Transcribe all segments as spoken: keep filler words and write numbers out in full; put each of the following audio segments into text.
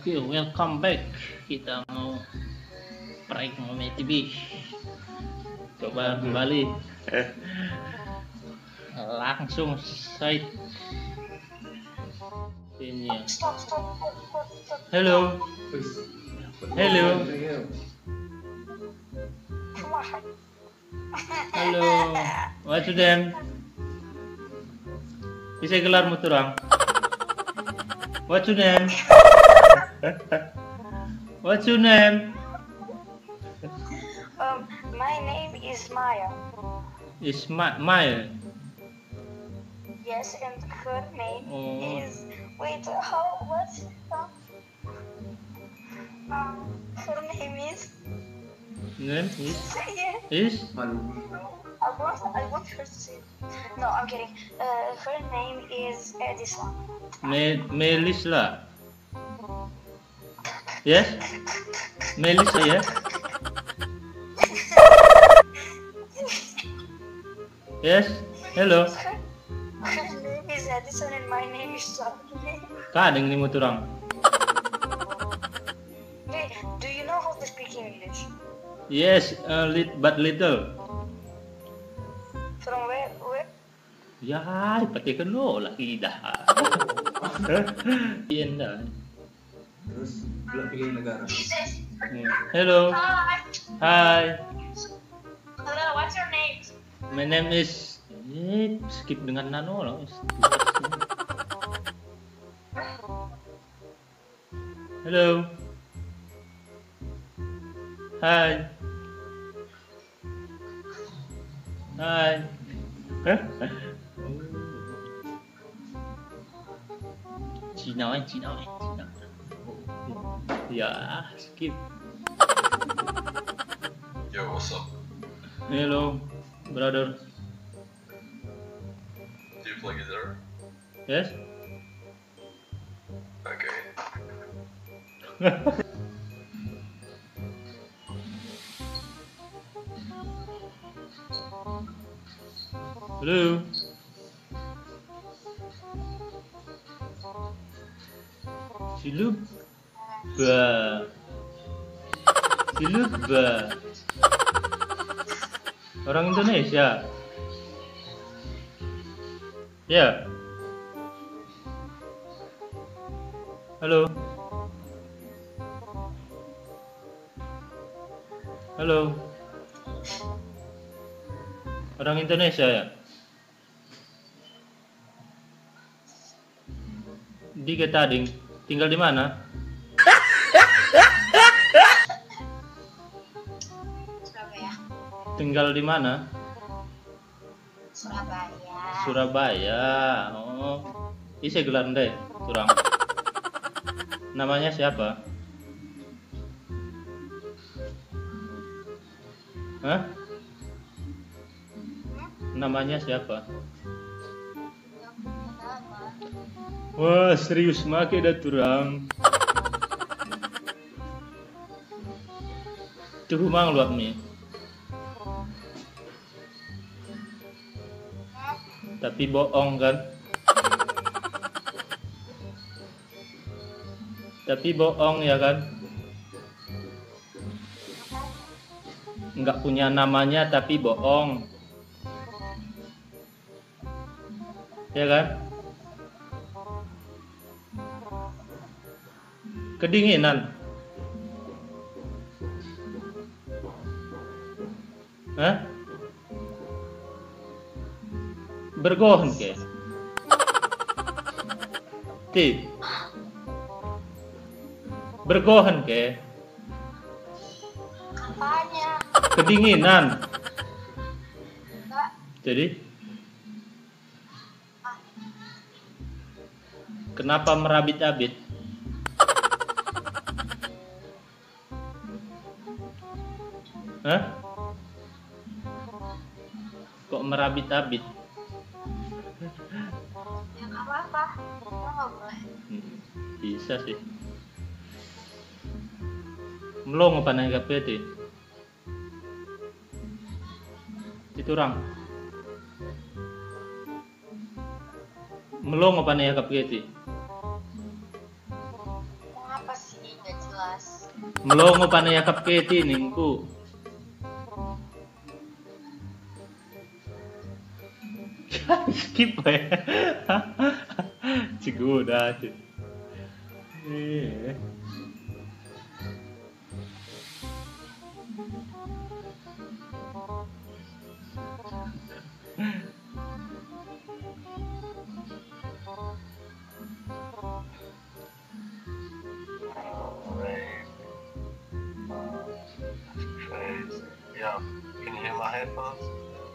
Oke, welcome back. Kita mau prank Mame T V. Coba kembali. Langsung saja. Ini ya. Stop, stop, stop, stop, stop. Hello. Hello. Come on. Hello. What's your name? Ise gelarmu, turang? What's your name? What's your name? Um, my name is Maya. Is Ma-, Maya? Yes, and her name Oh. is, wait, how, what? Um, her name is Name is? Is? I want, I want her to say. No, I'm kidding. Uh, her name is Edison. Me-, Melisla. Yes? Melisla, yes? Yes? Hello? Her name is Edison and my name is Charlie. Kadang ni mo turang. Wait, do you know how to speak English? Yes, a lit-, but little. From where, where? Ya, ipateken lo lagi dah. Ien dah. Terus, pilih negara. Hmm. Hello. Hi. Hi. Hello, what's your name? My name is, eh, skip dengan nano lah. Hello. Hi. Hi. Cina, eh, Cina, eh, Cina. Ya, skip. Yo, what's up? Hello, brother. Do you play guitar? Yes. Okay. Hello. Silup. Ba. Silup ba. Orang Indonesia. Ya. Halo. Halo. Orang Indonesia, ya? Di Ketading. Tinggal di mana? Surabaya. Tinggal di mana? Surabaya. Surabaya. Oh. Ise gelar ndai, turang? Namanya siapa? Hah? Namanya siapa? Wah, serius make dah, turang. Tuhu mang luak mi. Tapi boong, kan? Tapi boong, ya kan? Nggak punya namanya, tapi boong. Ya kan? Kedinginan. Hah? Bergohen ke? Ti. Bergohen ke? Apanya? Kedinginan. Enggak. Jadi? Kenapa merabit-abit? Hah? Kok merabit-abit? Ya, nggak apa-apa. Kita ngobrol. Hmm, bisa sih. Melongo pane kap ke ti? Ti turang. Melongo pane kap ke ti? Mau apa sih? Melongo pane Yakap Keti ningku. Skip, eh. Cigoda, ci. Eh. Yeah, can you hear my headphones?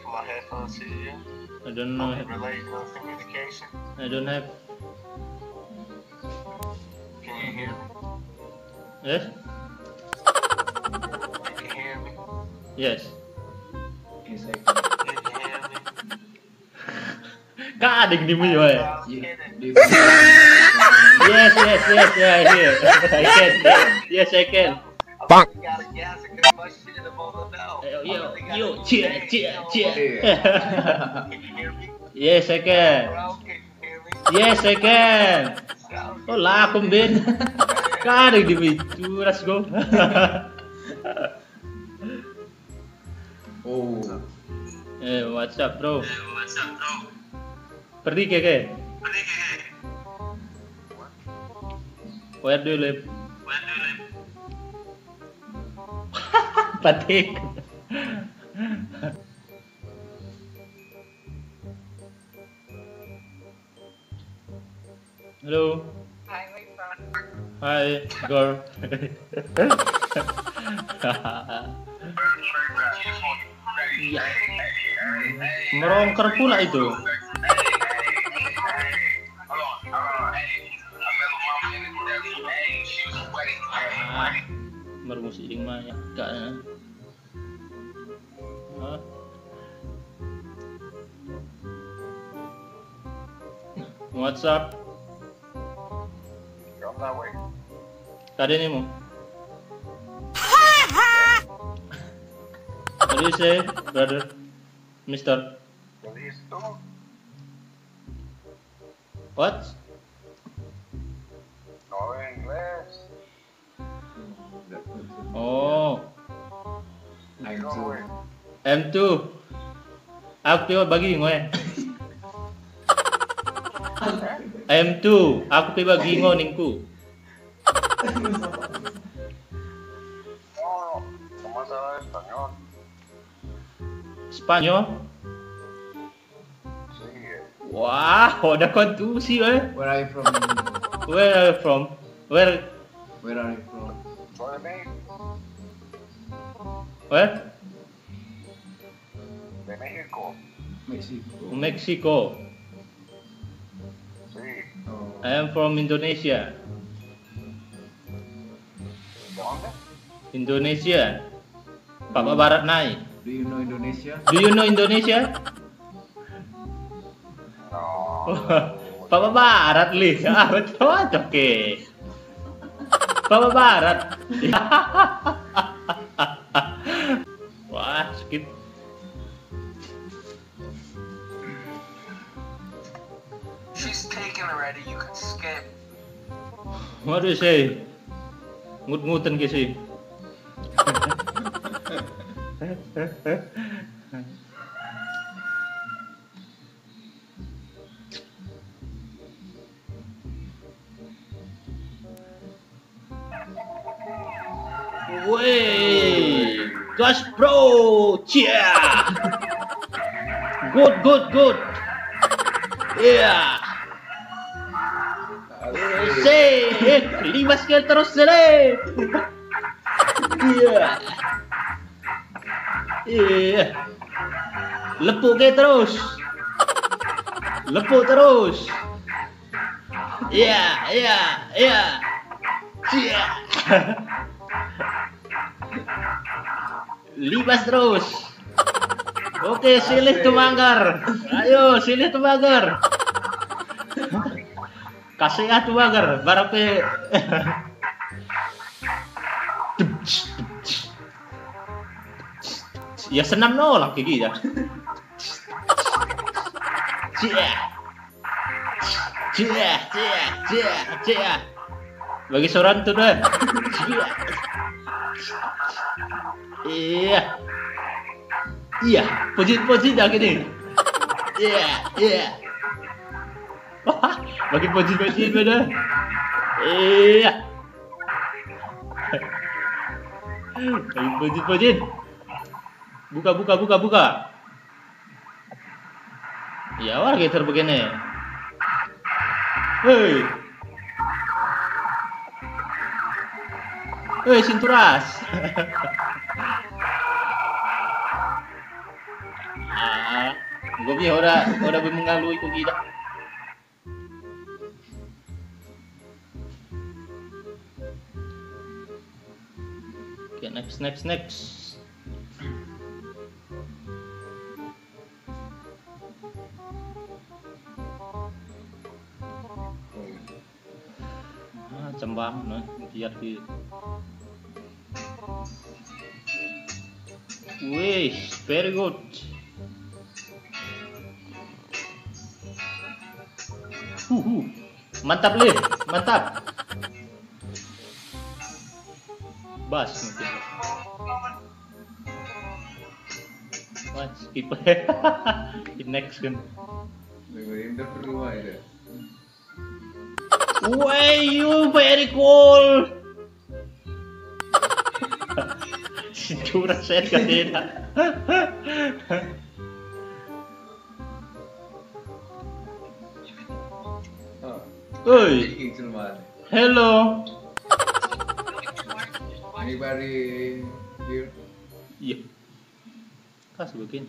Can my headphones hear you? I don't know. Are we related on communication? I don't have. Can you hear me? Yes? You can hear me? Yes. Yes, I can. You can hear me? Kading di mui, oi. Yes, yes, yes, yeah, I hear. I can. Yes, I can. Bang. Eh, yo, yo, cia, cia, cia. Yes, I can. Yes, I can. Oh, lakum ben. Kading di mui, curas go. Oh. Eh, what's up, bro? Pergi ke, ke? Where do you live? Patik. Hello. Hi, my friend. Hi, girl. Iya. Merongker pula itu. Ah, mermusik ding ma, ya, kak, ya. Hah? What's up? Come that way. Kade nimo? What do you say, brother? Mister? What? No English. Oh. M two. M two. Aku pe bagi ngo, eh. M two. Aku pe bagi ngo ningku. Oh, masalah Spanyol. Spanyol? Wah, oda kontusi, eh. Where are you from? Where are you from? Where? Where are you from? Where? De Mexico. Mexico. Mexico. Sí. Oh. I am from Indonesia. Indonesia. Papa Barat nai. Do you know Indonesia? Do you know Indonesia? No. Papa Barat lih. Ah, betul, oke. Papa Barat. Wah, skip. She's taken already, you can skip. What do you say? Ngut-nguten ke si. Wey, gas bro, cia. Good, good, good. Iya. Seh, eh, libas ke terus sini. Iya. Iya. Lepuk ke terus. Lepuk terus. Iya, iya, iya. Iya. Libas terus. Oke, silih tu magar. Ayo, silih tu magar. Kasih ah tu magar, barang pe. Ia senam no lah gigi ya. Cia. Cia, cia, cia, cia. Bagi soran tu deh. Iya. Iya, pojit-pojit dah kini. Iya, iya. Wah, bagi pojit-pojit dah. Iya. Bagi pojit-pojit. Buka, buka, buka, buka. Iya, wah, geser begini. Hei. Hei, Sinturas. Ah, gua bi ora, ora bi mengalui ku gida. Oke, next, next, next. Ah, cembang, no, biar di. Wih, very good. Huhu. Mantap, Lih. Mantap. Bas, mungkin. Wah, skip. Di next kan. Dengerin dah perlu aja. Way, you very cool. Sinturas set katena. Oh. Oi. Speaking Sulman. Hello. Anybody here? Iya. Kas begini.